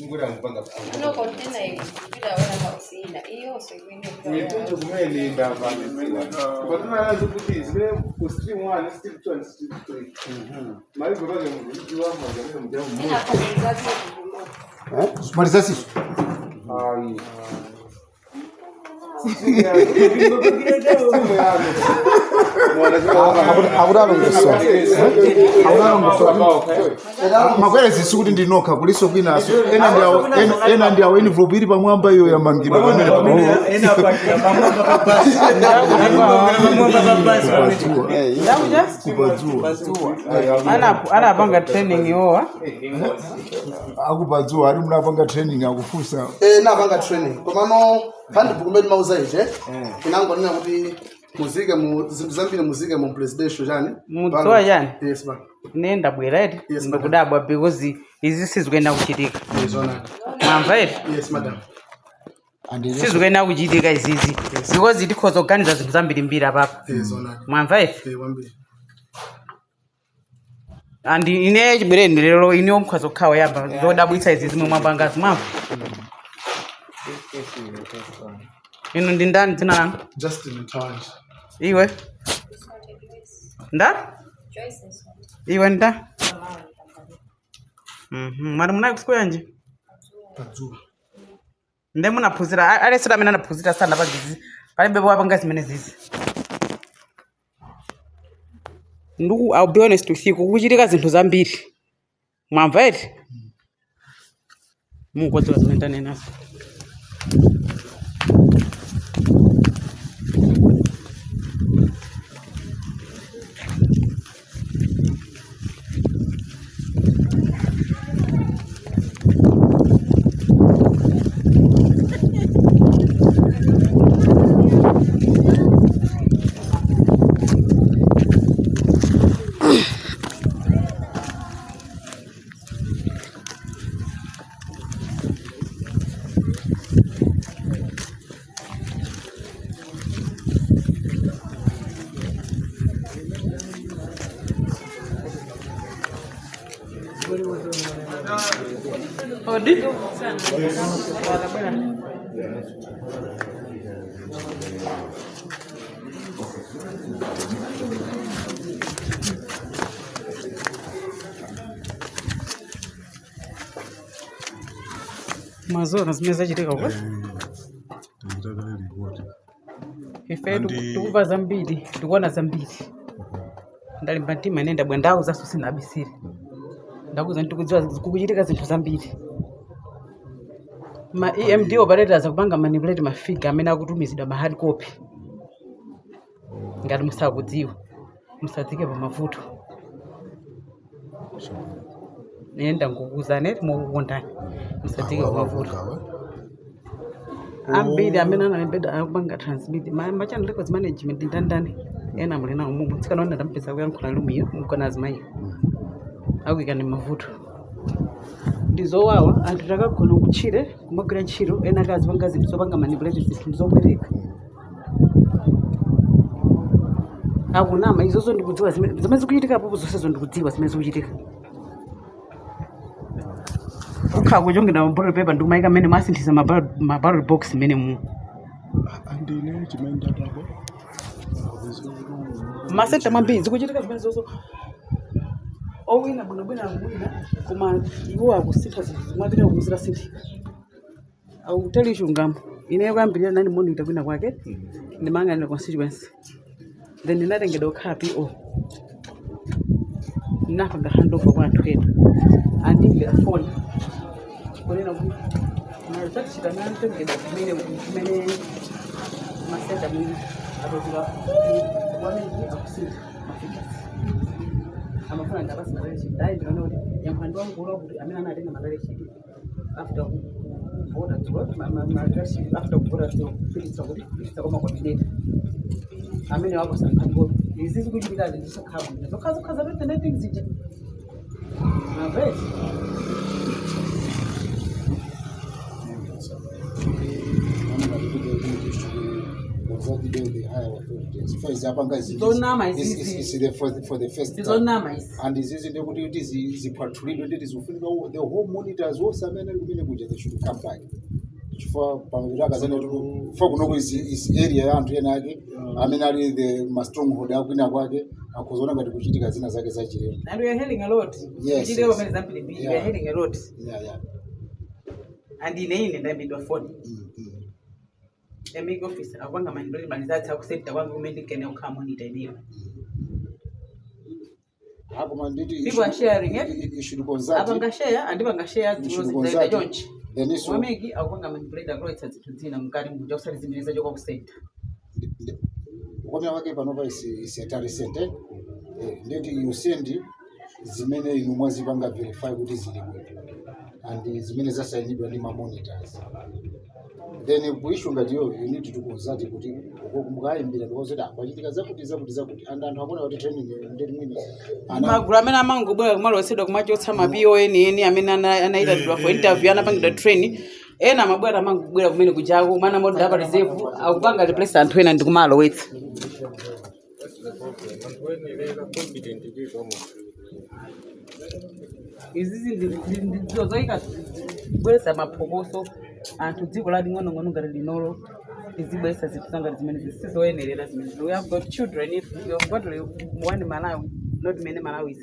No container ikupita warehouse ina iyonso ikuyenera. Mitundu kumene ndamva patinazo kuti zimene ku stream 1, stream 2 and stream 3 malipo pake mukudziwa manja mene Ina muja. Maliza siso. Ayi. Makwere sikuti ndinokha kuliso kwinaso ena ndi awo envelope ili pamwamba iyo yamangidwa pamene kupadzuwa. Anapanga training iwowa akupadzuwa ali munapanga training akufunsa Napanga training komano handbook kumene mauza ije inangonena kuti muzike mu zinthu zambiri muzike mu presidential chani. Mudziwa chani? Yes ma. Ine ndabwera eti. Yes, madam. Ndikudabwa because izi sizikuyenera kuchitika. Yes ona. Mwamva eti? Yes madam. Sizikuyenera kuchitika izizi because tikhoza kuganiza zinthu zambirimbiri apapa. Yes ona. Mwamva eti? Kwambiri. And ine chibwereni lero ine omukhoza kukhawa yamba zodabwitsa izi zimwe mwambangazi mwamva. Inu ndi ndani dzina lanu? Justin Mtawanje. Iwe nda? Iwe nda? Mwati munayi kusiku yanji? Padzuwa. Nde munaphunzira alesera amene anaphunzira sanapangizi palibe wapanga zimene zizi. Ndiku I'll be honest with you, kukuchitika zinthu zambiri. Mwamva eti? Mukudziwa zimene ndanenazo. Odi? Mazona zimene zachitika uko? Ife tikuva zambiri, tikuona zambiri. Ndalimba mtima ine ndabwa ndawu zaso sinabisire. Ndakuza ndikudziwa kukuchitika zinthu zambiri. Ma EMD operators akupanga manipulate mafiga amene akutumizidwa ma hard copy. Ngati musakudziwa, musadzike pa mavuto. Ine ndangokuwuzani mukukondani, musadzike pa mavuto. Ambiri amene analembedwa akupanga transmit machannel records management ndandani ena muli nawo mumu tsikana ona ndampeza kuyankhula lumiyo mukona azimayiyo akuyikani mavuto. Ndizowawa anthu takagona kutchire kumagwira ntchito ena akazipanga zinthu zopanga manipulate zinthu ndizobwereka. Akunama izozo ndikudziwa zimene zikuchitika apopo zonsezo ndikudziwa zimene zikuchitika. Kukhala kuchongera ma ballot paper ndikumayika mmene mwasinthiza ma ballot box mmene mu. Andine chimene ndadabwa. Masenta mwambiri zikuchitika zimene zozo. Owina bwinobwino akuwina koma iwo akusintha zinthu zimwapita kumuzira sinthika. Akuteli chungamo. Ine kuyambirira nani monitor kwina kwake ndimang'anira constituency. Then ndinatengedwa kukhala PO. Ndinapanga handover kwa anthu ena. Andimbira phone. Kunena kuti malizatichita nantengedwa kumene kumene masenta mwini apezeka wamene akusintha mafigures. Amafuna ndapasi madalechiti ayi ndikaona kuti yankhula wamkulu kuti amene anatenga madalechiti after kuvota dzulo madalechiti after kuvota dzulo kupititsa kuti kupititsa kwa macoordinator amene wakosankha izi zikuchitika zisakhala bwino zokha zokha za 2019 zija mavesi. higher authorities. For example, guys, Zonama is izizi. is the for the first time. Ndizonama izi. And izizi ndekuti kuti ziphathulidwe nditi zikufunika the whole monitors wonse amene ali kumene kuja, they should come back, chifukwa pamapita akazana kuti chifukwa kunoko is area ya anthu ena ake amene ali the ma stronghold akwina kwake, akuzoona ngati kuchitika zina zake zachilendo. And we are hearing a lot. Yes, Kuchitika yes. pamene zambirimbiri, we are hearing a lot. And ine ndayimbidwa phone. MEC office akupanga manipulate ma results aku center kwanga kumene ndinkene kukhala monitor ineyo. Akoma nditi People are sharing it. You should consult. Apanga share, andipanga share You should zidzulo consult. zidzaita chonchi. Then iso Wa MEC akupanga manipulate, akulowetsa zinthu zina mkati muja kusati zimene zachoka ku center. Ukomera wake panopa is a recent, eh? Nditi you send zimene inu mwazipanga verify kuti zili bwino and zimene zasayinidwa ndi ma monitors, then ku issue ngati iyo you need to consult kuti uko mukayimbira because kuti kwachitika zakuti zakuti zakuti and anthu akuona kuti training ndeti mwini ana Magulu amene amangobwera kumalowetsedwa kumachotsa ma PO enieni amene anayitanidwa for interview, anapangidwa train. Ena amabwera, amangobwera kumene kujako kumana modapa pa reserve, akupanga replace anthu ena ndi kumalowetsa. Anthu oyenerera, competent people amo. Izizi ndizo zoyika kubweretsa maphokoso anthu dziko la ling'onong'ono ngati linolo lizibweretsa zinthu zangati zimene zisizoyenerera zimene. We have got children. If we have got one Malawi, not many Malawis.